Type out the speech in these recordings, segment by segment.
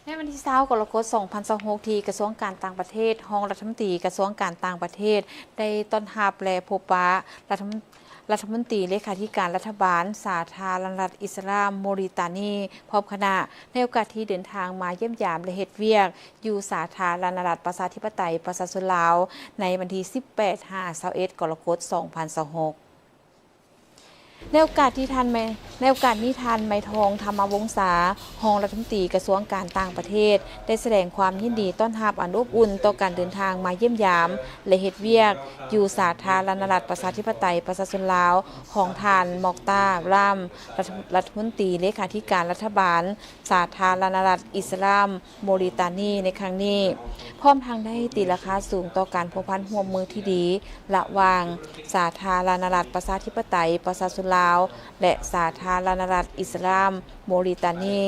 ໃນວັນທີຊາວ ກໍລະກົດ ສອງພັນຊາວຫົກ ທີ່ກະຊວງການຕ່າງປະເທດ, ຮອງລັດຖະມົນຕີກະຊວງການຕ່າງປະເທດ ໄດ້ຕ້ອນຮັບ ແລະ ພົບປະລັດຖະ ລັດຖະມົນຕີເລຂາທິການລັດຖະບານ ສາທາລະນະລັດອິດສະລາມໂມລິຕານີ ພ້ອມຄະນະ ໃນໂອກາດທີ່ເດີນທາງມາຢ້ຽມຢາມ ແລະ ເຮັດວຽກຢູ່ສາທາລະນະລັດປະຊາທິປະໄຕປະຊາຊົນລາວ ໃນວັນທີສິບແປດຫາຊາວເອັດ ກໍລະກົດ ສອງພັນຊາວຫົກ. ໃນໂອກາດທີ່ທ່ານໄມ ໃນໂອກາດນີ້ ທ່ານ ໄມທອງ ທຳມະວົງສາ ຮອງລັດຖະມົນຕີກະຊວງການຕ່າງປະເທດ ໄດ້ສະແດງຄວາມຍິນດີຕ້ອນຮັບອັນອົບອຸ່ນຕໍ່ການເດີນທາງມາຢ້ຽມຢາມ ແລະ ເຮັດວຽກຢູ່ສາທາລະນະລັດປະຊາທິປະໄຕປະຊາຊົນລາວ ຂອງທ່ານ ມອກຕາ ຣາມ ລັດ ລັດຖະມົນຕີເລຂາທິການລັດຖະບານ ສາທາລະນະລັດອິດສະລາມໂມລິຕານີໃນຄັ້ງນີ້, ພ້ອມທັງໄດ້ຕີລາຄາສູງຕໍ່ການພົວພັນຮ່ວມມືທີ່ດີ ລະຫວ່າງສາທາລະນະລັດປະຊາທິປະໄຕປະຊາຊົນລາວ ແລະ ສາທາລະນະລັດອິດສະລາມໂມລິຕານີ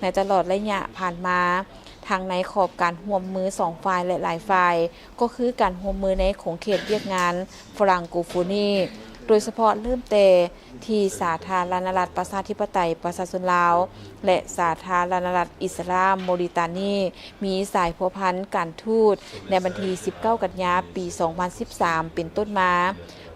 ໃນຕະຫຼອດໄລຍະຜ່ານມາ, ທັງໃນຂອບການຮ່ວມມືສອງຝ່າຍ ແລະ ຫຼາຍຝ່າຍ, ກໍຄືການຮ່ວມມືໃນຂົງເຂດວຽກງານຝຣັ່ງໂກໂຟນີ, ໂດຍສະເພາະເລີ່ມແຕ່ທີ່ສາທາລະນະລັດປະຊາທິປະໄຕປະຊາຊົນລາວ ແລະ ສາທາລະນະລັດອິດສະລາມໂມລິຕານີ ມີສາຍພົວພັນການທູດ ໃນວັນທີສິບເກົ້າ ກັນຍາ ປີສອງພັນສິບສາມ ເປັນຕົ້ນມາ.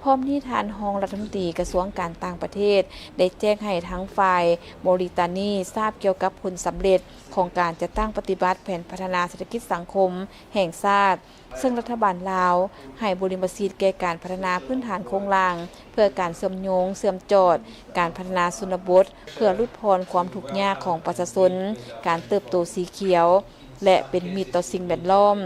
ພ້ອມນີ້ ທ່ານຮອງລັດຖະມົນຕີກະຊວງການຕ່າງປະເທດ ໄດ້ແຈ້ງໃຫ້ທັງຝ່າຍໂມລິຕານີຊາບກ່ຽວກັບຜົນສຳເລັດຂອງການຈັດຕັ້ງປະຕິບັດແຜນພັດທະນາເສດຖະກິດສັງຄົມແຫ່ງຊາດ, ເຊິ່ງລັດຖະບານລາວໃຫ້ບຸລິມະສິດແກ່ການພັດທະນາພື້ນຖານໂຄງລ່າງ ເພື່ອການເຊື່ອມໂຍງເຊື່ອມຈອດການພັດທະນາຊົນນະບົດ ເພື່ອຫຼຸດຜ່ອນຄວາມທຸກຍາກຂອງປະຊາຊົນ, ການເຕີບໂຕສີຂຽວ ແລະ ເປັນມິດຕໍ່ສິ່ງແວດລ້ອມ,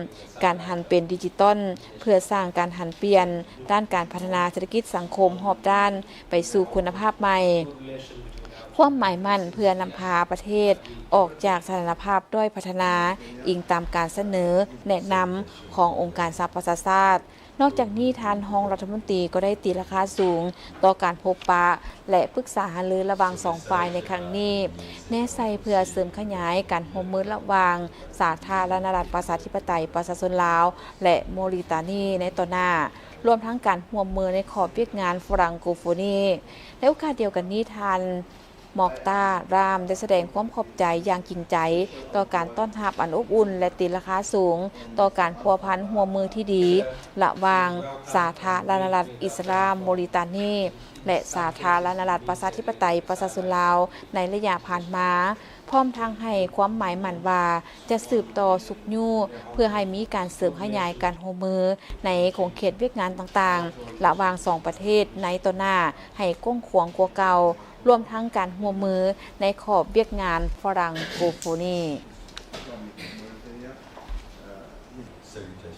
ການຫັນເປັນດິຈິຕອນ ເພື່ອສ້າງການຫັນປ່ຽນດ້ານການພັດທະນາເສດຖະກິດສັງຄົມຮອບດ້ານໄປສູ່ຄຸນນະພາບໃໝ່. ຄວາມໝາຍໝັ້ນເພື່ອນຳພາປະເທດອອກຈາກສະຖານະພາບດ້ອຍພັດທະນາ, ອີງຕາມການສະເໜີແນະນຳຂອງອົງການສະຫະປະຊາຊາດ. ນອກຈາກນີ້, ທ່ານຮອງລັດຖະມົນຕີກໍໄດ້ຕີລາຄາສູງຕໍ່ການພົບປະ ແລະ ປຶກສາຫາລືລະຫວ່າງສອງຝ່າຍໃນຄັ້ງນີ້, ແນໃສ່ເພື່ອເສີມຂະຫຍາຍການຮ່ວມມືລະຫວ່າງສາທາລະນະລັດປະຊາທິປະໄຕປະຊາຊົນລາວ ແລະ ໂມລິຕານີໃນຕໍ່ໜ້າ, ລວມທັງການຮ່ວມມືໃນຂອບວຽກງານຝຣັ່ງໂກໂຟນີ. ໃນໂອກາດດຽວກັນນີ້, ທ່ານ ມອກຕາ ຣາມ ໄດ້ສະແດງຄວາມຂອບໃຈຢ່າງຈິງໃຈຕໍ່ການຕ້ອນຮັບອັນອົບອຸ່ນ ແລະ ຕີລາຄາສູງຕໍ່ການພົວພັນຮ່ວມມືທີ່ດີລະຫວ່າງສາທາລະນະລັດອິດສະລາມໂມລິຕານີ ແລະ ສາທາລະນະລັດປະຊາທິປະໄຕປະຊາຊົນລາວໃນໄລຍະຜ່ານມາ, ພ້ອມທັງໃຫ້ຄວາມໝາຍໝັ້ນວ່າຈະສືບຕໍ່ຊຸກຍູ້ເພື່ອໃຫ້ມີການເສີມຂະຫຍາຍການຮ່ວມມືໃນຂົງເຂດວຽກງານຕ່າງໆລະຫວ່າງສອງປະເທດໃນຕໍ່ໜ້າໃຫ້ກວ້າງຂວາງກວ່າເກົ່າ, ລວມທັງການຮ່ວມມືໃນຂອບວຽກງານຝຣັ່ງໂກໂຟນີ.